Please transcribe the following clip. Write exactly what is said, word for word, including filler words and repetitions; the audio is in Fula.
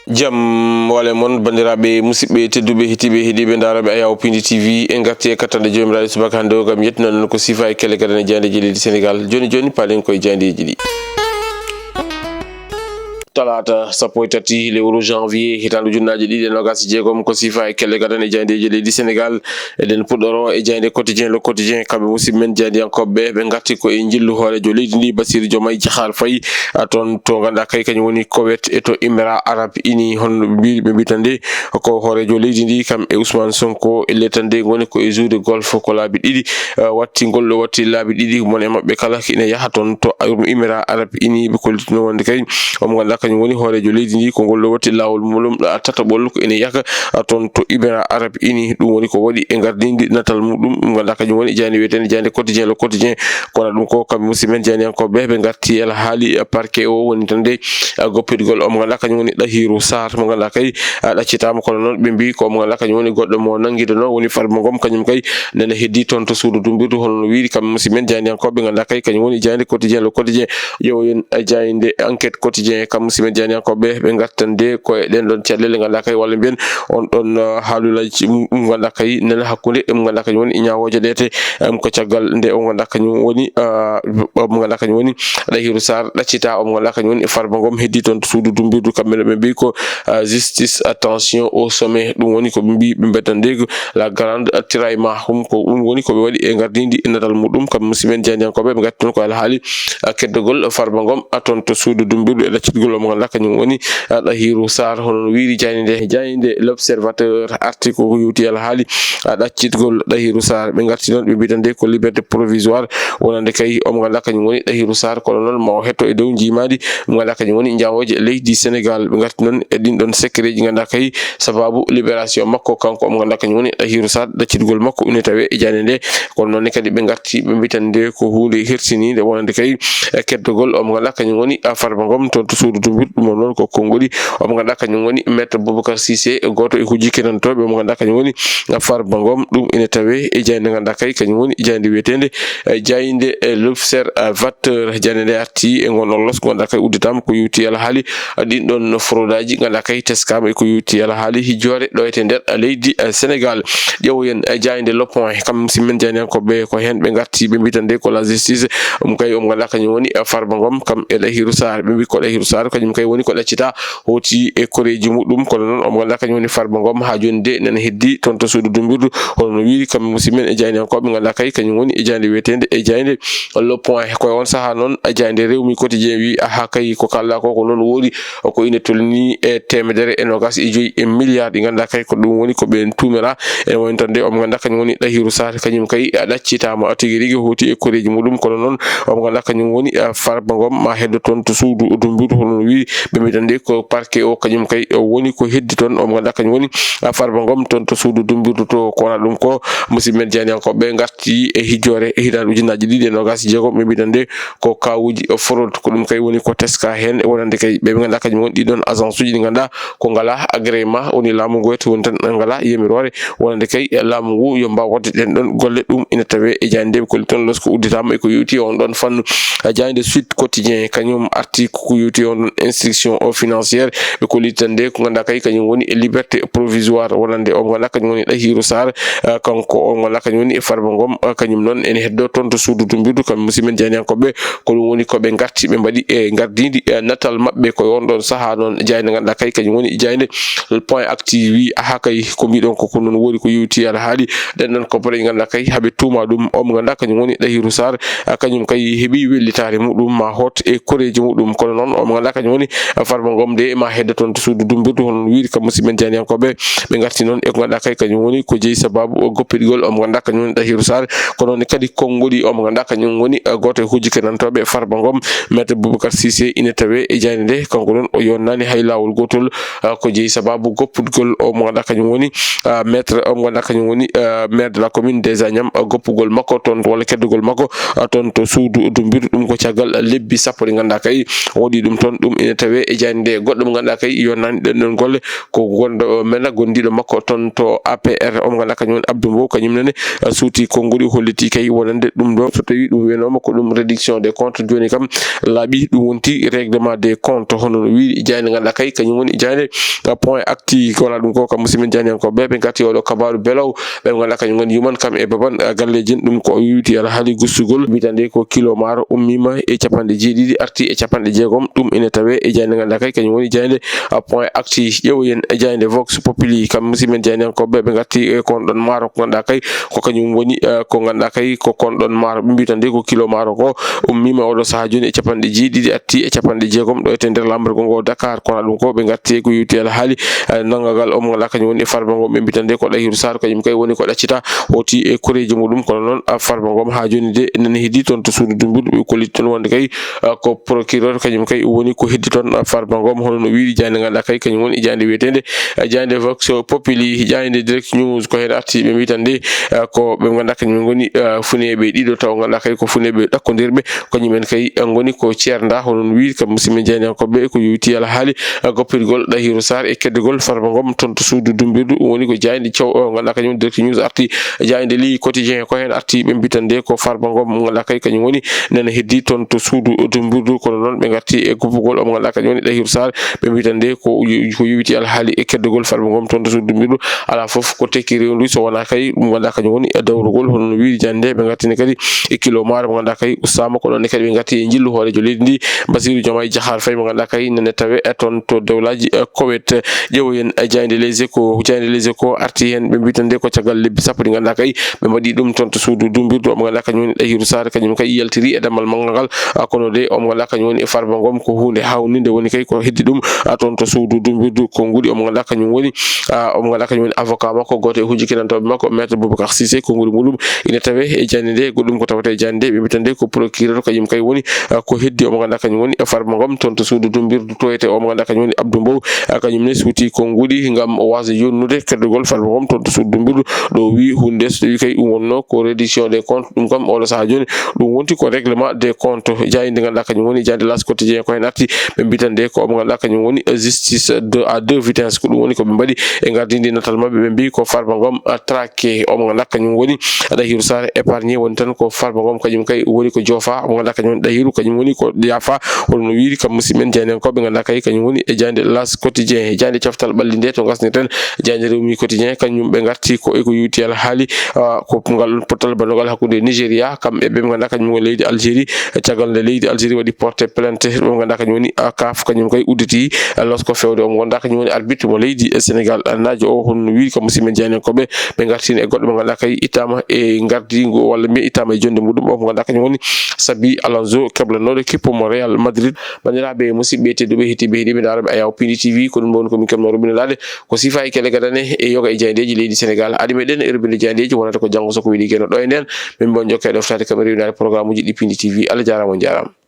Jam wale mon, banndiraaɓe, musidɓe tedduɓe, heɗiiɓe, heɗiiɓe, ndaarooɓe Ayaw Pindi T V. En ngarti e kattanɗe joomiraaɗe subaka hannde o, ngam yettinande on ko siifa e kelle gadane e jaayndeeji leydi Senegaal. Jooni jooni, paalen koye jaayndeeji ɗi. Talaata sappo e tati lewru janvier, hitaande ujunnaaje ɗiɗi e noogaas e jeegom, ko siifa e kelle gadane e jaayndeeji leydi Senegaal. Eɗen puɗɗoro e jaaynde Quotidien, Le Quotidien, kamɓe musidɓe men jaayndiyankooɓe ɓe, ɓe ngarti ko e njillu hooreejo leydi ndi, Bassirou Diomaye Diakhar Faye, a, toon to ngannduɗaa kay kañum woni Koweït e to Émirats Arabes Unis. Hono ɓe mbiyi, ɓe mbiyi tan de ko hooreejo leydi ndi, kam e Ousmane Sonko, e le tan de ngoni ko e jouer golf ko laabi ɗiɗi, eh, watti ngol ɗo watti laabi ɗiɗi, mon e maɓɓe kala ina yaha toon to Émirats Arabes Unis. Ɓe kollitino wonde kay omo ngannduɗaa kañum woni hooreejo leydi ndi, ko ngol ɗo watti laawol muɗum, a, tataɓol ko ene yaka, a, toon to Émirats Arabes Unis. Ɗum woni ko waɗi e ngardindi natal muɗum, ɗum ngannduɗaa kañum woni jaaynde wiyeteende jaaynde Quotidien, Le Quotidien. Kono ɗum ko kamɓe musidɓe men jaayndiyankooɓe ɓe ngarti e alhaali, a, parquet o woni tan de, a, goppitgol omo ngannduɗaa kañum woni Ɗahiru Sarr mo ngannduɗaa kay, a, ɗaccitaama, kono noon ɓe mbiyi ko omo ngannduɗaa kañum woni goɗɗo mo nanngidanoo woni Farba Ngom, kañum kay nana heddii toon to suudu dumbirdu, hono no wiiri kamɓe musidɓe men jaayndiyankooɓe ɓe ngannduɗaa kay kañum woni jaaynde Quotidien, Le Quotidien. Ƴeewoyen, eh, jaaynde Enquête Quotidien, kam musidɓe jaayndiyankooɓe ɓe ngartan de ko e ɗen ɗon caɗeele ngannduɗaa kay, walla mbiyen on ɗon, eh, haalulaaji ɗum ngannduɗaa kay nana hakkunde ɗum ngannduɗaa kañum woni ñaawooje ɗe te, em, ko caggal nde o ngannduɗaa kañum woni, eh, mo ngannduɗaa kañum woni Ɗahiru Sarr ɗaccita, omo ngannduɗaa kañum woni Farba Ngom heddii toon to suudu dumbirdu. Kamɓe no ɓe mbiyi ko, eh, justice, attention au sommet, ɗum woni ko ɓe mbiyi ɓe mbeddan de ko la grande tiraillement, ɗum ko ɗum woni ko ɓe waɗi e ngardindi natal muɗum. Kamɓe musidɓe men jaayndiyankooɓe ɓe ngatti toon ko alhaali, a, keddogol Farba Ngom, a, toon to suudu dumbirdu e ɗaccitgol omo ngannduɗaa kañum woni, a, Ɗahiru Sarr, hono no wiiri jaaynde nde. Jaaynde L'Observateur arti ko yowti alhaali, a, ɗaccitgol Ɗahiru Sarr. Ɓe ngarti noon ɓe mbiyi tan de ko liberté provisoire wonande kay omo ngannduɗaa kañum woni Ɗahiru Sarr, kono noon ma o hetto e dow njiimaandi mo ngannduɗaa kañum woni ñaawooje leydi Senegaal. Ɓe ngarti noon e ɗin ɗon secret ji ngannduɗaa kay sababu libération makko, kanko omo ngannduɗaa kañum woni Ɗahiru Sarr, ɗaccitgol makko ine tawee e jaaynde nde. Kono noon ne kadi ɓe ngarti ɓe mbiyi tan nde ko huunde hersiniinde wonande kay, e, keddogol omo ngannduɗaa kañum woni, a, Farba Ngom toon to suudu dumbirdu. Ɗum noon ko konngoli omo ngannduɗaa kañum woni Maître Boubacar Cissé, gooto e hujji kenantooɓe omo ngannduɗaa kañum woni, a, Farba Ngom. Ɗum ine tawee e jaaynde ngannduɗaa kay kañum woni jaaynde wiyeteende, e, jaaynde, e, L'Observateur. Jaaynde nde arti e ngon ɗon los ngannduɗaa kay udditaama ko yowti alhaali, a, ɗin ɗon fraude aji ngannduɗaa kay teskaama e ko yowti alhaali hijjoore ɗo e nder leydi, e, Senegaal. Ƴeewoyen, e, jaaynde Le Point, kam musidɓe men jaayndiyankooɓe ko heen ɓe ngarti, ɓe mbiyi tan de ko la justice, um, kay omo ngannduɗaa kañum woni, e, Farba Ngom, kam e Ɗahiru Sarr. Ɓe mbiyi ko Ɗahiru Sarr kañum kay woni ko ɗaccita, hooti e koreeji muɗum, kono noon omo ngannduɗaa kañum woni Farba Ngom, haa jooni de nana heddii toon to suudu dumbirdu, hono no wiiri kamɓe musidɓe men e jaayndiyankooɓe ngannduɗaa kay kañum woni e jaaynde wiyeteende e jaaynde Le Point. Ko e on sahaa noon, jaaynde Rewmi Quotidien wi, aha kay, ko kaalɗaa ko, ko noon woori, ko ine tolnii e teemedere e noogaas e joyi e milliard ɗi ngannduɗaa kay ko ɗum woni ko ɓeen tuumiraa. Ene woni tan de omo ngannduɗaa kañum woni Ɗahiru Sarr, kañum kay a ɗaccitaama tigi rigi, hooti e koreeji muɗum, kono noon omo ngannduɗaa kañum woni, a, Farba Ngom ma heddo toon to suudu dumbirdu, hono no wiiri ɓe mbiyi tan de ko parquet o kañum kay o woni ko heddi toon, omo ngannduɗaa kañum woni, a, Farba Ngom toon to suudu dumbirdu to. Ko wonaa ɗum ko musidɓe men jaayndiyankooɓe ɓe ngarti e hijjoore e hitaande ujunnaaji ɗiɗi e noogaas e jeegom, ɓe mbiyi tan de ko kaawuuji fraude, ko ɗum kay woni ko teska heen, e wonande kay ɓe ɓe ngannduɗaa kañum woni ɗii ɗoon agence uji ɗi ngannduɗaa ko ngalaa agrément, woni laamu ngu, woni tan ngalaa yamiroore wonande kay laamu ngu yo mbaaw waɗde ɗeen ɗoon golle. Ɗum ina tawee e jaaynde nde ɓe kolli toon losko udditaama e ko yowti e on ɗoon fannu. A, jaaynde Sud Quotidien kañum arti ko yowti e on ɗoon instruction o financière, ɓe kolli tan nde ko ngannduɗaa kay kañum woni e liberté provisoire wonande omo ngannduɗaa kañum woni Ɗahiru Sarr, a, kanko omo ngannduɗaa kañum woni e Farba Ngom, a, kañum noon ene heddo toon to suudu dumbirdu kamɓe musidɓe men jaayndiyankooɓe. Ko ɗum woni ko ɓe ngarti, ɓe mbaɗi e ngardindi, e, natal maɓɓe ko e on ɗoon sahaa noon. Jaaynde ngannduɗaa kay kañum woni jaaynde Point Actu wi, aha kay, ko mbiɗon ko, ko noon woori ko yowti alhaali ɗen ɗon ko bone ngannduɗaa kay haɓe tuuma ɗum. Omo ngannduɗaa kañum woni Ɗahiru Sarr, a, kañum kay heɓi wellitaare muɗum ma hoot e koreeji muɗum, kono noon omo ngannduɗaa kañum woni, a, Farba Ngom de ma heddo toon to suudu dumbirdu, hono no wiiri kam musidɓe men jaayndiyankooɓe. Ɓe ngarti noon e ko ngannduɗaa kay kañum woni ko jeyi sababu o goppitgol omo ngannduɗaa kañum woni Ɗahiru Sarr, kono noon kadi konngoli omo ngannduɗaa kañum woni, a, gooto e hujji kenantooɓe Farba Ngom, Maître Boubacar Cissé, ine tawee e jaaynde nde. Kanko noon o yonnaani hay laawol gootol, a, ko jeyi sababu goppitgol omo ngannduɗaa kañum woni, a, maître, omo ngannduɗaa kañum woni, a, maire de la commune des Agnam, a, goppugol makko toon walla keddugol makko, a, toon to suudu dumbirdu. Ɗum ko caggal lebbi sappo ɗi ngannduɗaa kay o waɗi ɗum toon. Ɗum ina tawee e jaaynde nde. Goɗɗo mo ngannduɗaa kay yonnaani ɗen ɗon golle ko gonɗo mena, gondiiɗo makko toon to A P R, o mo ngannduɗaa kañum woni Abdou Mbow, kañum nene suuti konnguli, holliti kay wonande ɗum ɗo, so tawii ɗum wiyanooma ko ɗum réduction des comptes, jooni kam laaɓi, ɗum wonti règlement des comptes, hono no wiiri jaaynde ngannduɗaa kay kañum woni jaaynde Point Actu. Ko wonaa ɗum ko kam, musidɓe jaayniyankooɓe, ɓe ngarti oɗo kabaaru below, ɓe ngannduɗaa kañum ngoni yuman kam e baban, eh, galleeji en. Ɗum ko o yewti alhaali gustugol mbiyetande ko kilo maaro ummiima e capanɗe jeeɗiɗi arti e capanɗe jeegom. Ɗum ina tawee e jaaynde ngannduɗaa kay kañum woni jaaynde, ah, Point Actu. Ƴeewoyen e jaaynde Vox Populi, kam musidɓe jaayniyankooɓe, ɓe ngarti e kon ɗon maaro ko ngannduɗaa kay ko kañum woni, eh, ko ngannduɗaa kay ko kon ɗon maaro. Ɓe mbiyetande ko kilo maaro ko ummiima oɗo sahaa jooni e capanɗe jeeɗiɗi arti e capanɗe jeegom ɗo e nder laamorgo ngo Dakar. Ko wonaa ɗum ko ɓe ngarti e ko yewti alhaali, eh, nanngagal o mo ngannduɗaa kañum woni Farba Ngom, ɓe mbiyetande ko Ɗahiru Saar, kañum kay woni ko ɗaccita, hooti e koreeji muɗum. Kono noon, ah, Farba Ngom haa jooni de nana heddii toon to suudu dummbirdu, ɓe kolliti toon wonde kay, ah, ko procureur kañum kay woni ko heddii toon, ah, Farba Ngom, hono no wiiri jaaynde ngannduɗaa kay kañum woni jaaynde wiyeteende, ah, jaaynde Vox Populi. Jaaynde Direct News ko heen arti, ɓe mbiyetande, ah, ko ɓe ngannduɗaa kañum ngoni, ah, funeeɓe ɗiɗo taw ngannduɗaa kay ko funeeɓe ɗakkondirɓe, kañum en kay ngoni ko ceernda, hono no wiiri kam musidɓe jaayniyankooɓe, ko yewti alhaali, ah, goppirgol Ɗahiru Saar e keddugol Farba Ngom toon to suudu dummbirdu. Ɗum woni ko jaaynde caw, o ngannduɗaa kañum Direct News arti. Jaaynde Le Quotidien ko heen arti, ɓe mbiyetande ko Farba Ngom mo ngannduɗaa kay kañum woni nana heddii toon to suudu dummbirdu. Kono noon ɓe ngarti e goppugol o mo ngannduɗaa kañum woni Ɗahiru Saar, ɓe mbiyetande ko, ko yewti alhaali e keddugol Farba Ngom toon to suudu dummbirdu. Alaa fof ko tekki rewndu so wonaa kay mo ngannduɗaa kañum woni dawrugol, hono no wiiri jaaynde nde. Ɓe ngartini kadi e kilo maaro mo ngannduɗaa kay ustaama. Ko ɗoon ne kadi ɓe ngarti e njillu hooreejo leydi ndi, Bassirou Diomaye Diakhar Faye, mo ngannduɗaa kay nana tawee, eh, toon to dowlaaji, eh, Koweït. Ƴeewoyen, eh, jaaynde Les Échos. Jaaynde Les Échos arti heen, ɓe mbiyetande ko caggal lebbi sappo ɗi ngannduɗaa kay ɓe mbaɗi ɗum toon to suudu dummbirdu, o mo ngannduɗaa kañum woni Ɗahiru Saar, kañum kay yaltiri e dammal maggal ngal. Ah, kono de o mo ngannduɗaa kañum woni Farba Ngom ko huunde haawninde, woni kay ko heddii ɗum, ah, toon to suudu dummbirdu. Konnguɗi o mo ngannduɗaa kañum woni, ah, o mo ngannduɗaa kañum woni avocat makko, gooto e hujjinantooɓe makko, Maître Boubacar Cissé, konnguɗi muɗum ina tawee e jaaynde nde. Goɗɗum ko tawetee e jaaynde nde, ɓe mbiyetande ko procureur, kañum kay woni, ah, ko heddii o mo ngannduɗaa kañum woni Farba Ngom toon to suudu dummbirdu, toyetee o mo ngannduɗaa kañum woni Abdou Mbow, ah, kañum ne suuti konnguɗi ngam o waasa yonnude keddugol Farba Ngom toon to suudu dummbirdu. Ɗo o wiyi huunde nde so tawii kay ɗum wonnoo ko reddition des comptes, ɗum kam oɗo sahaa jooni ɗum wonti ko règlement des comptes. Jaaynde nde ngannduɗaa kañum woni jaaynde L'As Quotidien, ko heen arti, ɓe mbiyetande ko o mo ngannduɗaa kañum woni justice de, à deux vitesses. Ko ɗum woni ko ɓe mbaɗi e ngardiindi natal maɓɓe, ɓe mbiyi ko Farba Ngom, ah, traqué. O mo ngannduɗaa kañum woni Ɗahiru Saar épargné, woni tan ko Farba Ngom kañum kay woni ko joofa, o mo ngannduɗaa kañum woni Ɗahiru, kañum woni ko yaafa. Hono no wiiri kam musidɓe men jaayniyankooɓe, ngannduɗaa kay kañum woni e jaaynde L'As Quotidien. Jaaynde coftal ɓalli nde to ngasnirten, jaaynde Rewmi Quotidien, kañum ɓe ngarti ko e ko yewti alhaali, ah, ko ngal ɗon pottal banndungal hakkunde Nigéria kam e ɓe ngannduɗaa kañum woni leydi Algérie. Caggal nde leydi Algérie waɗi porté plainte mo ngannduɗaa kañum woni, ah, CAF, kañum kay udditi, ah, losko fewde o mo ngannduɗaa kañum woni arbitre mo leydi Sénégal, ah, naajo o. Hono no wiiri kam musidɓe men jaayniyankooɓe, ɓe ngartini e goɗɗo mo ngannduɗaa kay ittaama e ngardiingu walla mbiyen ittaama e jonnde muɗum, o mo ngannduɗaa kañum woni Xabi Alonso, keblanooɗo kippo mo Real Madrid. Banndiraaɓe, musidɓe tedduɓe, heɗiiɓe, heɗiiɓe ndaarooɓe Ayaw Pindi T V, ko ɗum ɗoon ko min keɓnoo rubine laaɗe. Ko sifaa e kele gadane e yoga e jaayndeeji leydi Sénégal. Aadi meɗen e rubine jaayndeeji wonata ko janngo so ko weli geno. Ɗo e ndeen, min mbon jokke e ɗoftaade kam e rewindaade programme uji ɗi Pindi T V. Allah jaaraama, on njaaraama.